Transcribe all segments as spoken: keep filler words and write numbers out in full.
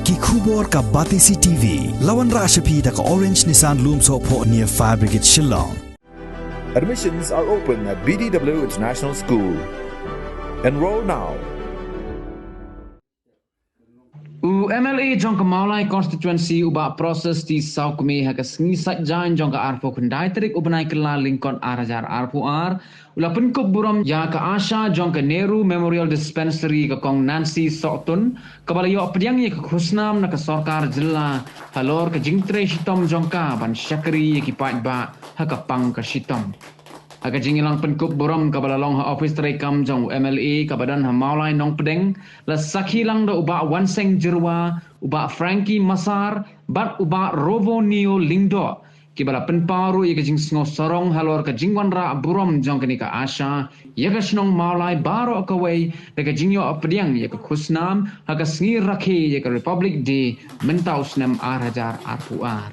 Ki khubor ka Batesi T V. La wanrah sha phi da ka Orange Nissan Lumsohphoh near Fire Brigade Shillong. Admissions are open at B D W International School. Enroll now. U M L A jong ka Mawlai Constituency u Bah Process T Sawkmie ha ka sngi Saitjaiñ jong ka arphew khyndai tarik u bnai Kyllalyngkot ar hajar arphew ar u la pynkup burom ïa ka ASHA jong ka Nehru Memorial Dispensary ka Kong Nancy Sohtun kaba la ïoh pdiang ïa ka khusnam na ka sorkar jylla halor ka jingtrei shitom jong ka ban shakri ïa ki paidbah ha ka pang ka shitom. Ha ka jingïalang pynkup burom kaba la long ha ophis treikam jong u M L A kaba don ha Mawlai Nongpdeng, la sakhi lang da u Bah Wanseng Jyrwa, u Bah Frankie Massar bad u Bah Rovonio Lyngdoh, kiba la pynpaw ruh ïa ka jingsngewsarong halor ka jingwanrah burom jong kane ka ASHA ïa ka shnong Mawlai baroh kawei da ka jingïoh pdiang ïa ka khusnam ha ka sngi rakhe ïa ka Republic Day mynta u snem ar hajar arphew ar.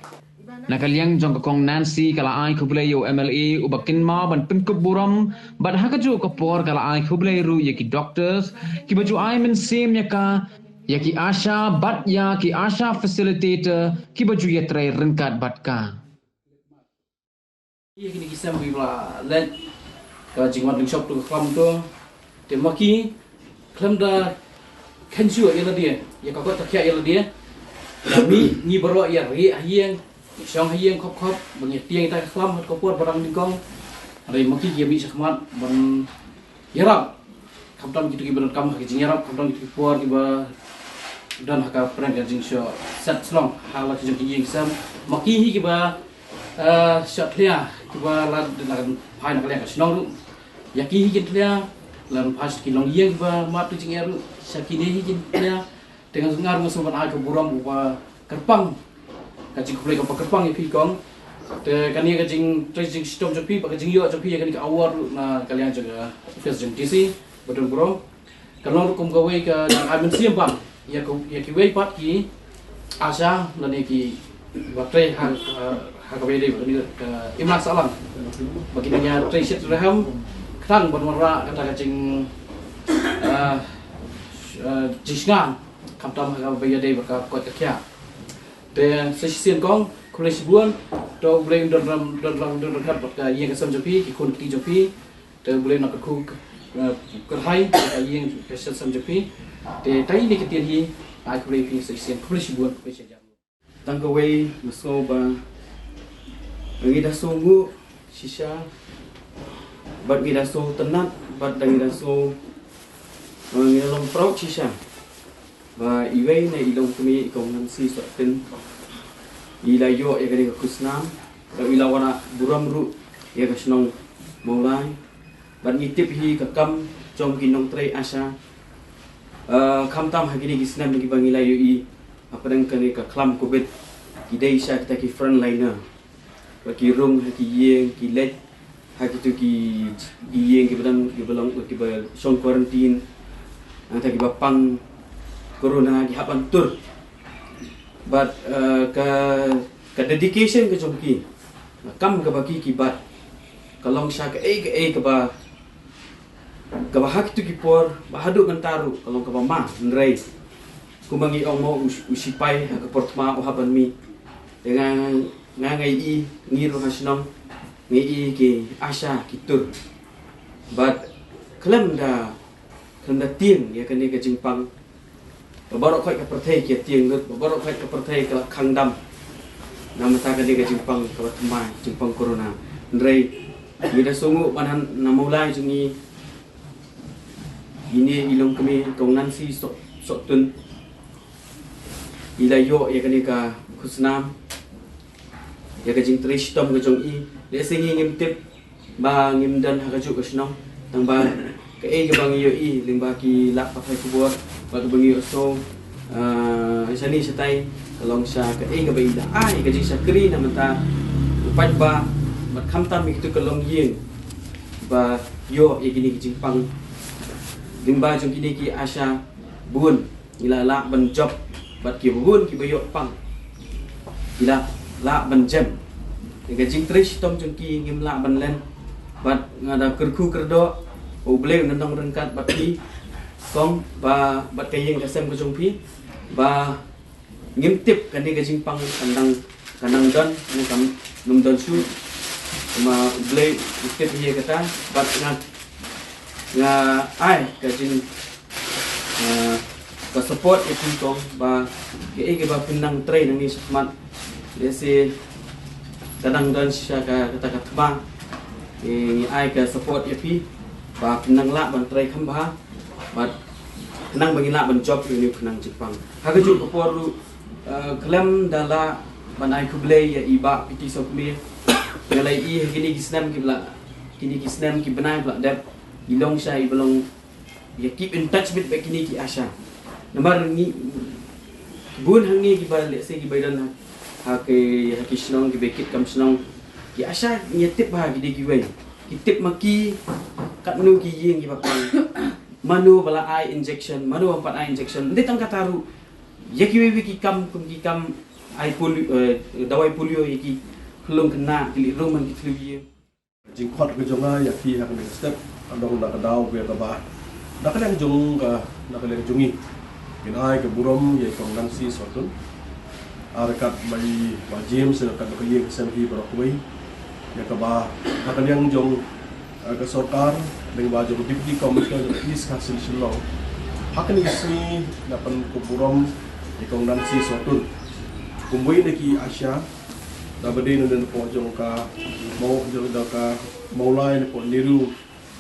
Na ka liang jong ka Kong Nancy ka la ai khublei ïa u M L A uba kynmaw ban pynkup burom bad ha kajuh ka por ka la ai khublei ruh ïa ki doctors kiba ju ai mynsiem ïa ka, ïa ki ASHA bad ïa ki ASHA facilitator kiba ju ïatrei ryngkat bad ka. Ïa kine ki sem kiba la leit ka jingwan lyngshop tu ka klam tu. Te ma ki khlem da kynjoh ïa lade ïa ka kot ka khiah ïa lade. Ngi, ngi baroh ïa rieh ha ïing, ngi shong ha ïing khop khop ba ngi tieng ïa ka klam ha ka por ba dang nyngkong. Hynrei ma ki ki ïa mih shakhmat ban ïarap. Khamtam kito kiba donkam ha ka jingïarap, khamtam kito ki por kiba don ha ka pyrshah ka jingshoh set shlong ha la ki jong ki ïing ki sem. Ma ki hi kiba shoh thlia kiba la na ka phai na ka liang ka shnong ruh. Ïa ki hi kin thlia la phai sha ki longïing kiba mad tu jingeh ruh. Sha kine hi kin thlia. Te nga ruh nga sngewbha ban ai ka burom uba kyrpang, ka jingkhublei kaba kyrpang ïa phi kong. Te kane ka jingtrei jingshitom jong phi bad ka jingïoh jong phi ïa kane ka award ruh na ka liang jong ka office jong DC ba don burom. Ka long ruh kum kawei ka jingai mynsiem bang ïa ka, ïa kiwei pat ki ASHA lane kiba trei ha, ha, ha kaba ïadei bad kane ka imlang sahlang ba ki nang ïatrei shit rhem khnang ban wanrah kata ka jing, ah, ah, jingshngaiñ khamtam ha kaba ïadei bad ka koit ka khiah. Te sa shisien kong khublei shibun. To U Blei un don ram, don ram, don ram bad ka ïing ka sem jong phi, ki khun ki kti jong phi. Te U Blei un nang kyrkhu, eh, kyrhai ka ïing ka sem jong phi. Te tai ne ki ktien hi ai khublei phi sa shisien, khublei shibun, khublei shibun. Tang kawei nga sngew ba ngi da sngewnguh shisha bad ngi da sngewtynnat bad da ngi da sngew, eh, ngi da long proud shisha ba iwei na i longkmie i Kong Nancy Sohtun i la ïoh ïa kane ka khusnam bad i la wanrah burom ruh ïa ka shnong Mawlai. Bad ngi tip hi ka kam jong ki nongtrei ASHA, eh, khamtam ha kine ki snem kiba ngi la ïohi hapdeng kane ka khlam covid ki dei sha kita ki frontliner. Ba ki rung ha ki ïing, ki leit ha kito ki, ki ïing kiba dang, kiba long, kiba shong quarantine. Nangta kiba pang corona ki hap ban tur. Bad, eh, ka, ka dedication ka jong ki, ka kam kaba ki, ki bat ka long sha kaei kaei kaba kaba ha kito ki por ba haduh mynta ruh ka long kaba ma, hynrei kumba ngi ong mo, u, u sipai ha ka por thma u hap ban mih. Te nga, nga, nga ïohi, ngi ruh ha shnong nga ïohi ki ASHA ki tur. Bad khlem da, khlem da tieng ïa kane ka jingpang, ba baroh khoit ka pyrthei ki tieng lut, ba baroh khoit ka pyrthei ka la khang dam na bynta kane ka jingpang kaba thymmai, jingpang corona. Hynrei ngi da sngewnguh ba na, na Mawlai jong ngi, ine i longkmie Kong Nancy Soh, Sohtun i la ïoh ïa kane ka khusnam, ïa ka jingtrei shitom ka jong i. Lehse ngi ngim tip ba ngim don ha kajuh ka shnong, tang ba kaei kaba ngi ïohi lyngba ki lad pathai khubor bad kaba ngi ïohsngew, ah, shane shatai ka long sha kaei kaba i la ai ka jingshakri na bynta u paidbah bad khamtam ïa kito ka longïing ba ïoh ïa kine ki jingpang lyngba jong kine ki ASHA bun. Ngi la lah ban jop bad kiba bun kiba ïoh pang. Ngi la lah ban jem. Ïa ka jingtrei shitom jong ki ngim lah ban len. Bad nga da kyrkhu kyrdoh ba U Blei un nang ryngkat bad ki kong, ba bad ka ïing ka sem ka jong phi, ba Ngim tip kane ka jingpang kan dang, kan dang don ne kam, ngim don shuh. Kumba U Blei u tip hi ïa kata, bad nga, nga ai ka jing, eh, ka support ïa phi kong, ba kaei kaba phin nang trei nangne shakhmat. Lehse ka dang don shisha ka, kata ka thma. Ngi, ngi ai ka support ïa phi ba phin nang lah ban trei kham bha, bad khnang ba ngin lah ban jop ïa une u khnang jingpang. Ha kajuh ka por ruh, eh, khlem da lah ban ai khublei ïa i Bah P T Sohtun, nga la ïohi ha kine ki snem kiba la, kine ki snem ki bnai ba la dep, i long shisha iba long ïa keep in touch beit bad kine ki ASHA. Namar ngi, bun hangne kiba, lehse kiba don ha, ha ki, ha ki shnong kiba kit kam shnong, ki ASHA ngi tip ba ki dei kiwei. Ki tip ma ki katno ki ïing kiba pang, mano ba la ai injection, mano ba ym pat ai injection. Ym dei tang kata ruh, ïa kiwei wei ki kam, kum ki kam ai polio, eh, dawai polio ïa ki khyllung khynnah, ki leit rung man ki thliew ïing. Jingkhot ka jong nga ïa phi ha kane ka step ka long na ka daw ba ïa kaba, na ka liang jong ka, na ka liang jong ngi, ngin ai ka burom ïa i Kong Nancy Sohtun, ryngkat bad i Bah James, ryngkat bad ka liang ka sem hi baroh kawei, ïa kaba na ka liang jong, eh, ka sorkar, lyngba jong Deputy Commissioner jong East Khasi Hills Shillong, ha kane ka sngi la pynkup burom ïa i Kong Nancy Sohtun kum wei na ki ASHA, da ba dei na, na pdeng jong ka Maw-, jong da ka Mawlai na pdeng Nehru,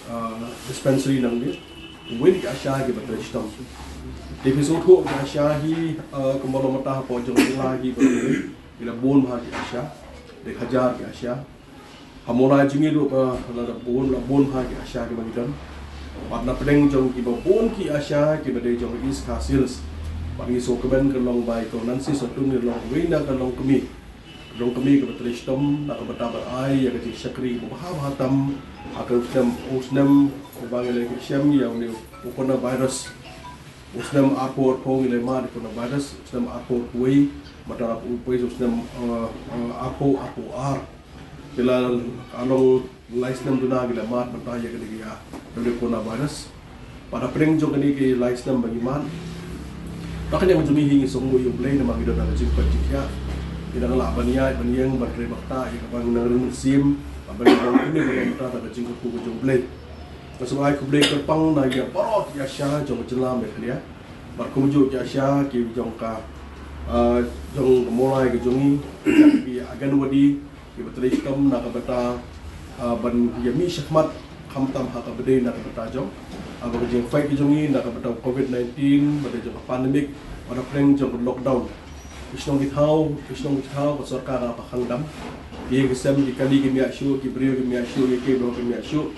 ah, Dispensary nangne. Kum wei na ki ASHA kiba trei shitom. Te phi sngewthuh ki ASHA hi, ah, kumba long mynta ha pdeng jong ka jylla hi ba ki la bun bha ki ASHA. Dei hajar ki ASHA. Ha Mawlai jong ngi ruh, ah, la bun, la bun bha ki ASHA kiba ngi don. Bad na pdeng jong kiba bun ki ASHA kiba dei jong East Khasi Hills, bad ngi sngewkmen ka long ba i Kong Nancy Sohtun i long wei na ka longkmie, longkmie kaba trei shitom na ka bynta ban ai ïa ka jingshakri kaba bha bha tam ha ka u snem, u snem uba ngi la ïashem ïa une u coronavirus. U snem arphew arphew ngi la mad ïa u coronavirus, u snem arphew arphew wei, mynta u poi u snem, eh, eh, arphew arphew ar. Te la ka long lai snem duna ngi la mad mynta ïa kane ka, ïa une u coronavirus. Bad na pdeng jong kane ka lai snem ba ngi mad, na ka liang jong ngi hi ngi sngewbha ïa U Blei namar ngi don ha ka jingkoit jingkhiah. Ngi dang lah ban ïaid ban ïeng ban trei ban ktah ïa kaba ngi nang rim mynsiem, ban ïeng ban kynmaw ban ktah da ka jingkyrkhu ka jong U Blei. Nga sngewbha ai khublei kyrpang na ïa baroh ki ASHA jong ka jylla Meghalaya. Bad kumjuh ki ASHA ki jong ka, ah, jong ka Mawlai ka jong ngi, ki Anganwadi, kiba trei shitom na ka bynta, ah, ban ïa mih shakhmat, khamtam ha kaba dei na ka bynta jong, ah, ba ka jingfight ka jong ngi na ka bynta covid nineteen, ba dei jong ka pandemic, bad na pdeng jong ka lockdown. Ki shnong ki thaw, ki shnong ki thaw ka sorkar ka khang dam. Ki ïing ki sem ki kali ki miat shuh, ki briew ki miat shuh, ki kali ki miat shuh.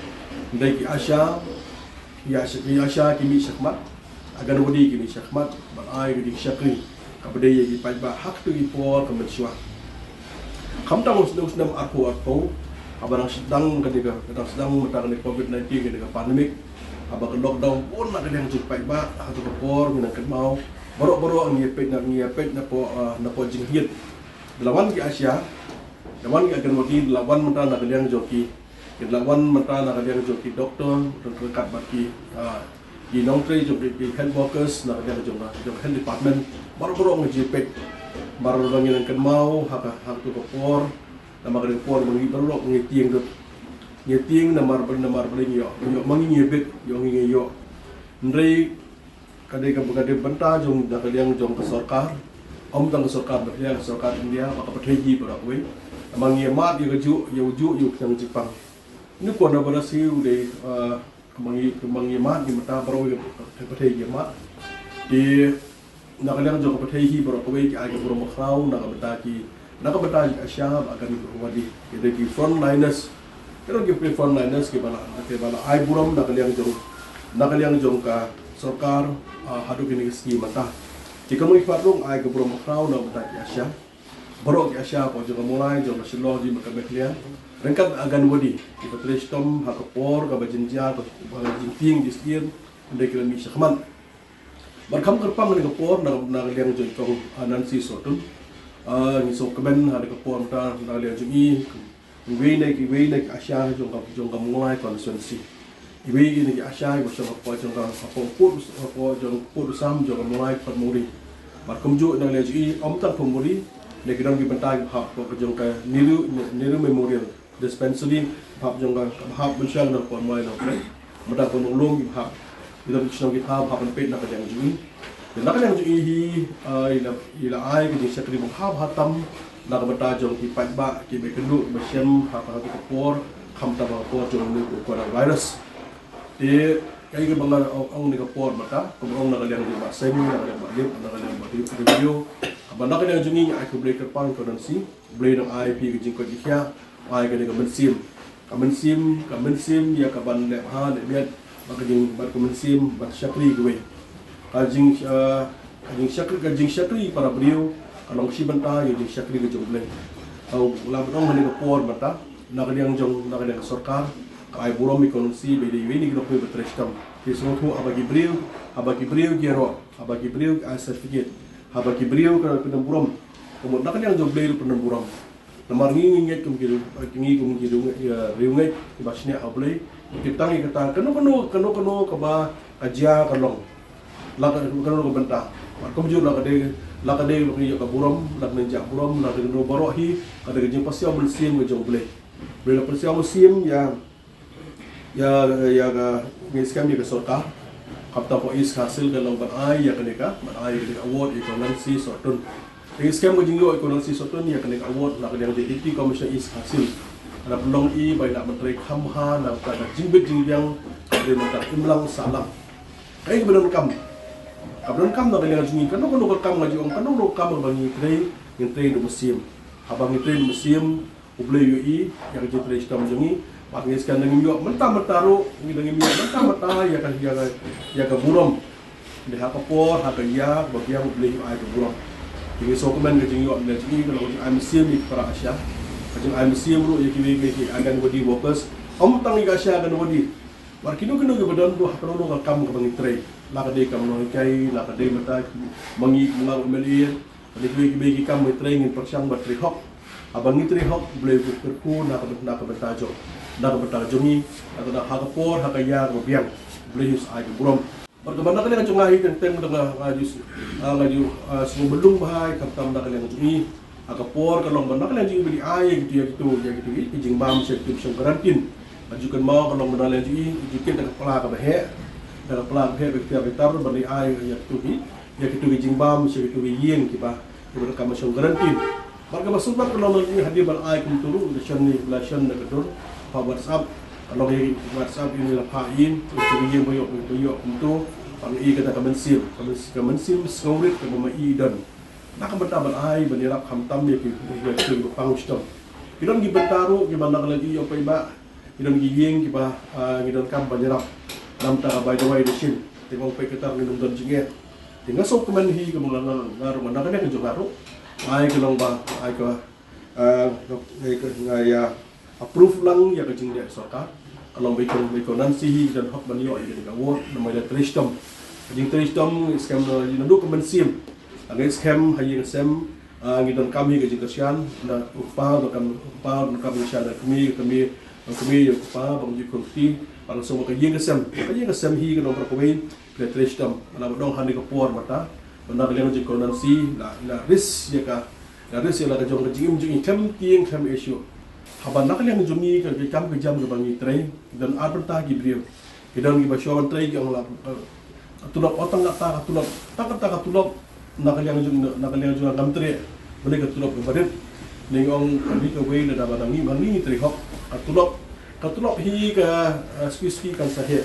Hynrei ki ASHA, ki ASHA, ki ASHA ki mih shakhmat. Anganwadi ki mih shakhmat ban ai ka jingshakri kaba dei ïa ki paidbah ha katto katne por ka mynshuwa. Khamtam u snem, u snem arphew arphew, haba dang sdang kane ka, dang sdang mynta kane covid nineteen, kane ka pandemic, haba ka lockdown bun na ka liang jong ki paidbah, ha kato ka por ngi nang kynmaw baroh baroh ngi ïa peit na, ngi ïa peit na pdeng, ah, na pdeng jinghiat. Da la wan ki ASHA, da la wan ki Anganwadi, da la wan mynta na ka liang jong ki, da la wan mynta na ka liang jong ki doktor, ryngkat bad ki, ah, ki nongtrei jong ki, ki health workers na ka liang jong, jong health department, baroh baroh ngi ju peit. Baroh baroh ngi nang kynmaw ha ka, ha kato ka por, namar ka dei ka por ba ngi baroh ngi tieng dud. Ngi tieng namar ba, namar ba ngi ïoh, ïoh ma ngi ngi bit, ïoh ngi ngi ïoh. Hynrei ka dei ka, ka dei bynta jong, na ka liang jong ka sorkar. Ym tang ka sorkar Meghalaya, ka sorkar India, bad ka pyrthei hi baroh kawei. Namar ngi ïa mad ïa kajuh, ïa ujuh, ïa u khnang jingpang. Une u coronavirus hi u dei, eh, kumba ngi, kumba ngi ïa mad ngi mynta baroh kawei ka pyrthei ïa mad. Te na ka liang jong ka pyrthei hi baroh kawei ki ai ka burom bakhraw na ka bynta ki, na ka bynta ki ASHA bad Anganwadi. Ki dei ki frontliners. Ki dei ki frontliners kiba la, kiba la ai burom na ka liang jong, na ka liang jong ka sorkar, ah, haduh kine ki sngi mynta. Te kumba ngi khmat ruh ai ka burom bakhraw na ka bynta ki ASHA. Baroh ki ASHA, hapoh jong ka Mawlai, jong ka Shillong, jong ka Meghalaya. Ryngkat Anganwadi, kiba trei shitom ha ka por kaba jynjar, kaba jingtieng jingsier, hynrei ki la mih shakhmat. Bad kham kyrpang ha kane ka por na, na ka liang jong i Kong, ah, Nancy Sohtun. Ah, ngi sngewkmen ha kane ka por mynta na ka liang jong i, iwei na ki, iwei na ki ASHA jong ka, jong ka Mawlai constituency. Iwei na ki ASHA iba shong hapoh jong ka, hapoh pud, hapoh jong pud u Sam jong ka Mawlai Kotmungri. Bad kumjuh na ka liang jong i, ym tang Phungburi, ne ki don ki bynta ki hap ka jong ka Nehru, Nehru Memorial Dispensary, hap jong ka, hap mynshuwa na Port Mawi na Port. Mynta ka Nonglum ki hap. Ki don ki shnong ki hap, hap ban peit na ka liang jong i. Na ka liang jong i hi, ah, i la, i la ai ka jingshakri ba hap ha tam na ka bynta jong ki paidbah, ki ba kynduh, ba shem ha ka, ha ka por, khamtam ha ka por jong u coronavirus. Te kaei kaba nga ong, ong ne ka por mynta, kaba ong na ka liang jong Bah Seng, na ka liang Bah Lip, na ka liang Bah Lip, Bah Lip. Haba na ka liang jong ngi, ai khublei kyrpang ïa u Nancy, Blei un ai phi ka jingkoit jingkhiah, ai kane ka mynsiem. Ka mynsiem, ka mynsiem ïa ka ban leh bha leh miat, bad ka jing, bad ka mynsiem ban shakri kawei. Ka jing, eh, ka jingshakri, ka jingshakri para briew ka long shi bynta ïa ka jingshakri ka jong U Blei. Tau la ban ong ha kane ka por mynta, na ka liang jong, na ka liang ka sorkar, ka ai burom ïa u Nancy ba i dei iwei na ki nongpoi ba trei shitom. Ki sngewthuh haba ki briew, haba ki briew ki ïaroh, haba ki briew ki ai certificate, haba ki briew ki pyndonkam burom. Ka mut na ka liang jong U Blei ruh pyndonkam burom. Namar ngi ngi ngeit kum ki, ngi kum ki riewngeit, ïa, riewngeit kiba shaniah ha U Blei. Ki tang ïa kata, kano kano, kano kano kaba ka jia ka long. La ka, kano kano ka bynta. Bad kumjuh la ka dei, la ka dei ba ngi ïoh ka burom, la ka dei ka burom, la ka dei kano baroh hi, ka dei ka jingpasiaw mynsiem ka jong U Blei. U Blei la pasiaw mynsiem ïa ïa, ïa ka, ngi skhem ïa ka sorkar. Khamtam ha East Khasi Hills ka long ban ai ïa kane ka, ban ai ïa kane ka award ïa ka Nancy Sohtun. Ngi skhem ka jingïoh ïa ka Nancy Sohtun ïa kane ka award na ka liang jong Deputy Commissioner East Khasi Hills. Ka la pynlong i ba i la ban trei kham bha na ka bynta ka jingbit jingbiang, ka dei na ka bynta ka imlang sahlang. Kaei kaba donkam. Kaba donkam na ka liang jong ngi, kano kano ka kam nga ju ong, kano kano ka kam ba ngi trei, ngin trei da u mynsiem. Haba ngi trei da u mynsiem, U Blei u ïohi ïa ka jingtrei shitom jong ngi. Bad ngi skhem da ngim ïoh mynta mynta ruh, ngi da ngim ïoh mynta mynta ïa ka, ïa ka, ïa ka burom. Dei ha ka por, ha ka ïa, ba biang U Blei u ai ka burom. Ngi sngewkmen ka jingïoh na jong ngi, ka long ka jingai mynsiem ïa ki para ASHA. Ka jingai mynsiem ruh ïa kiwei kiwei ki Anganwadi workers. Ym tang ïa ka ASHA Anganwadi. Bad kino kino kiba don ruh ha kano kano ka kam kaba ngi trei. La ka dei kam nonghikai, la ka dei mynta ma ngi, ma nga u MLA. Bad kiwei kiwei ki kam ba ngi trei ngin pyrshang ban trei hok. Haba ngi trei hok, U Blei u kyrkhu na ka, na ka bynta jong, na ka bynta jong ngi, na ka, ha ka por, ha ka ïa kaba biang. U Blei u sa ai ka burom. Bad kaba na ka liang jong nga hi teng teng da nga, nga ju, ah, nga ju, ah, sngewbha lung bha ïa khamtam na ka liang jong ngi. Ha ka por ka long ba na ka liang jong ngi ba ngi ai ïa kito, ïa kito, ïa kito, ïa ki jingbam sha kito ki shong karantin. Nga ju kynmaw ka long ba na ka liang jong ngi, ju kit da ka pla kaba heh, da ka pla kaba heh ba ki tiar ba ki tar ba ngi ai ïa kito ki, ïa kito ki jingbam sha kito ki ïing kiba, kiba donkam shong karantin. Bad kaba sngewbha ka long na ka liang jong ngi hadien ban ai kumto ruh, la shon ne, la shon da ka dur, phah WhatsApp, ka long ïa ki WhatsApp ïa ngi la phah ïa ngi, ïa kito ki ïing ba ïoh, ba ïoh kumto, bad ngi ai kata ka mynsiem, ka mynsiem, ka mynsiem sngewrit kaba ma i don. Na ka bynta ban ai ban ïarap khamtam ïa ki, ïa ki ba pang shitom. Ki don ki bynta ruh kiba na ka liang jong ngi ïoh paidbah. Ki don ki ïing kiba, ah, ki donkam ban ïarap. Namar kata ka bai dawai da shin. Te nga peit kata ngin ym don jingeh. Te nga sngewkmen hi kaba nga, nga, nga ruh, nga na ka liang jong nga ruh. Ai ka long ba, ai ka, ah, nga, nga, nga ïa approve lang ïa ka jingleh sorkar. Ka long ba i Kong, ba i Kong Nancy hi i don hok ban ïoh ïa kane ka award namar i la trei shitom. Ka jingtrei shitom ngi skhem na, naduh ka mynsiem. Ngi skhem ha ïing ha sem, ah, ngi donkam hi ka jingkyrshan na u kpa, donkam u kpa, donkam ka jingkyrshan na kmie, kmie, kmie ïa u kpa, bad ngi khun kti, bad ngi sngewbha ka ïing ka sem. Ka ïing ka sem hi ka long kawei, phi la trei shitom. Bad la ba dang ha kane ka por mynta, bad na ka liang jong i Kong Nancy, la, la risk ïa ka, la risk ïa la ka jong ka jingim jong i khlem tieng khlem issue. Haba na ka liang jong ngi ka, ka kam ka jam kaba ngi trei, don ar bynta ki briew. Ki don kiba shu wan trei ki ong la, eh, ka tulop, oh, tang kata ka tulop, tang kata ka tulop, na ka liang jong, na ka liang jong nga ngam treh. Balei ka tulop kaba rit. Ngi ong kane kawei lada ba ngi, ba ngi trei hok. Ka tulop, ka tulop hi ka, eh, spi spi kan sa heh.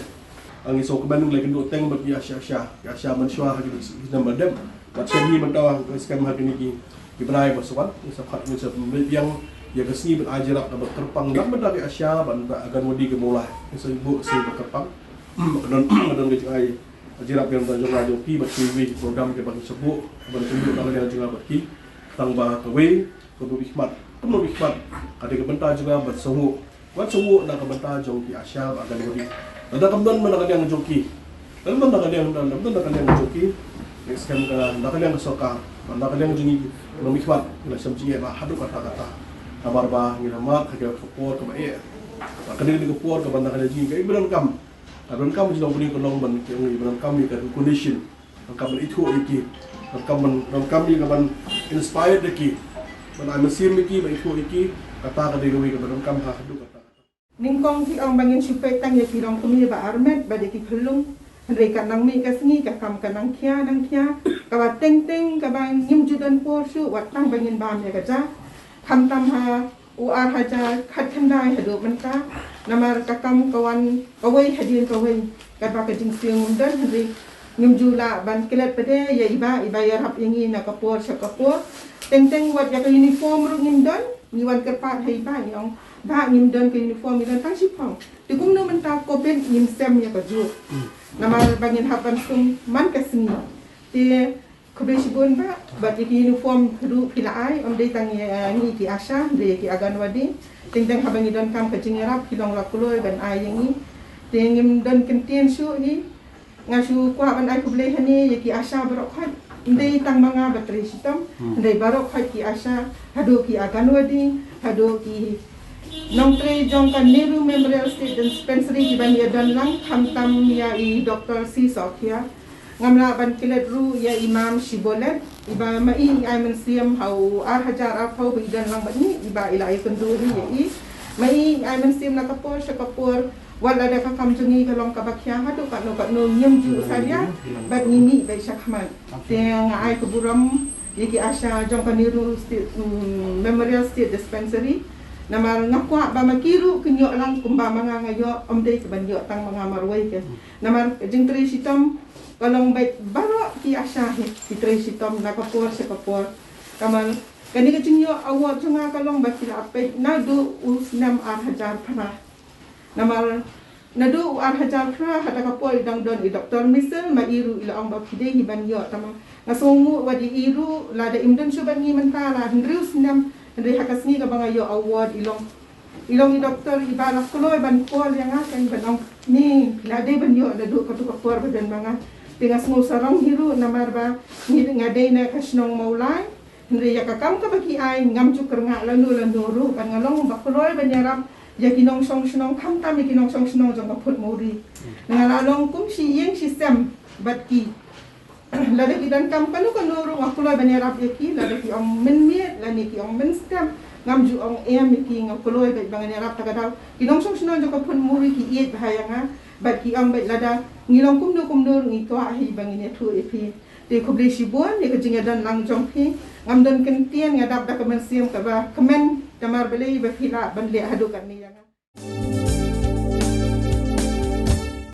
Ngi sngewkmen ngi la ïakynduh teng bad ki ASHA, ASHA, ki ASHA mynshuwa ha ki, ki snem ba dep. Bad shen hi mynta ngi skhem ha kine ki, ki bnai ba sa wan, ngi sa pat, ngi sa mih biang ïa ka sngi ban ai jingïarap kaba kyrpang na ka bynta ki ASHA bad Anganwadi ka Mawlai. Ngi sa buh ka sngi ba kyrpang. Ka don, ka don ka jingai jingïarap ïa ka bynta jong nga jong phi bad kiwei ki program kiba ngi sa buh, kiba ngi sa buh na ka liang jong nga bad ki. Tang ba kawei, kumno phi khmat, kumno phi khmat. Ka dei ka bynta jong nga ban sngewbha. Wan sngewbha na ka bynta jong ki ASHA bad Anganwadi. Lada kam don na ka liang jong ki. Lada kam don na ka liang, lada kam don na ka liang jong ki. Ngi skhem ka na ka liang ka sorkar, na ka liang jong ngi, ngi khmat, ngi la shem jingeh bha haduh katta katta. Namar ba ngi la mad ha ka por kaba eh. Ka dei ka por kaba na ka liang jong ngi ka i ba donkam. Ka donkam jong ngi ka long ban ki ong i ba donkam ïa ka recognition. Donkam ban ithuh ïa ki. Donkam ban, donkam ïa ka ban inspire ïa ki, ban ai mynsiem ïa ki, ban ithuh ïa ki. Kata ka dei kawei kaba donkam ha haduh katta katta. Nyngkong phi ong ba ngin shu peit tang ïa ki longkmie ba armet bad ïa ki khyllung. Hynrei ka nang mih ka sngi, ka kam ka nang khia nang khia, kaba teng teng kaba ngim ju don por shuh wat tang ba ngin bam ïa ka ja. Khamtam ha u ar hajar khatkhyndai haduh mynta, namar ka kam ka wan kawei hadien kawei. Katba ka jingsiew ngim don, hynrei ngim ju lah ban klet pat ïa i Bah, i Bah ïarap ïa ngi na ka por sha ka por. Teng teng wat ïa ka uniform ruh ngim don. Ngi wan kyrpad ha i Bah, ngi ong, Bah, ngim don ka uniform, ngi don tang shiphong. Te kumno mynta covid ngin sem ïa kajuh? Namar ba ngin hap ban sum man ka sngi. Te khublei shibun Bah, bad ïa ki uniform ruh phi la ai, ym dei tang ïa ngi ki ASHA, dei ïa ki Anganwadi. Teng teng haba ngi donkam ka jingïarap, ki long la kloi ban ai ïa ngi. Te ngim don kyntien shuh hi. Nga shu kwah ban ai khublei hangne ïa ki ASHA baroh khoit. Ym dei tang ma nga ba trei shitom, hynrei baroh khoit ki ASHA, haduh ki Anganwadi, haduh ki nongtrei jong ka Nehru Memorial State Dispensary kiba ngi ïa don lang, khamtam ïa i Doctor C Sokhia. Ngam lah ban klet ruh ïa i Mam Shibolet, iba ma i i ai mynsiem ha u ar hajar arphew ba i don lang bad ngi, iba i la ïakynduh hi ïa i. Ma i i ai mynsiem na ka por sha ka por, wat lada ka kam jong ngi ka long kaba khia haduh katno katno, ngim ju salia bad ngi mih beit shakhmat. Te nga ai ka burom ïa ki ASHA jong ka Nehru State, mm, Memorial State Dispensary. Namar nga kwah ba ma ki ruh kin ïoh lang kumba ma nga nga ïoh, ym dei ka ban ïoh tang ma nga marwei ka. Namar ka jingtrei shitom ka long beit baroh ki ASHA hi, ki trei shitom na ka por sha ka por. Namar kane ka jingïoh award jong nga ka long ba ki la peit naduh u snem ar hajar phra. Namar naduh u ar hajar phra, ha kata ka por i dang don i Doctor Michelle, ma i ruh i la ong ba phi dei hi ban ïoh. Tangba nga sngewnguh wat ïa i ruh, lada im don shuh bad ngi mynta la hynriew snem, hynrei ha ka sngi kaba nga ïoh award i long, i long i doktor iba la kloi ban call ïa nga, kan ban ong, Ni, phi la dei ban ïoh naduh kato ka por ba don ma nga. Te nga sngew sarong hi ruh namar ba ngi, nga dei na ka shnong Mawlai. Hynrei ïa ka kam kaba ki ai ngam ju kyrngah lano lano ruh, bad nga long ba kloi ban ïarap ïa ki nongshong shnong, khamtam ïa ki nongshong shnong jong ka Phutmuri. Nga la long kum shi ïing shi sem bad ki. Lada ki donkam kano kano ruh nga kloi ban ïarap ïa ki, lada ki ong mynmiet lane ki ong mynstep, ngam ju ong em ïa ki, nga kloi bad ba ngan ïarap. Ta ka daw ki nongshong shnong jong ka Phutmuri ki ïeit bha ïa nga bad ki ong bad lada ngi long kumno kumno ruh ngi kwah hi ba ngin ïathuh ïa phi. Te khublei shibun ïa ka jingïadon lang jong phi. Ngam don kyntien, nga dap da ka mynsiem kaba kmen, namar balei ba phi lah ban leh haduh katne ïa nga.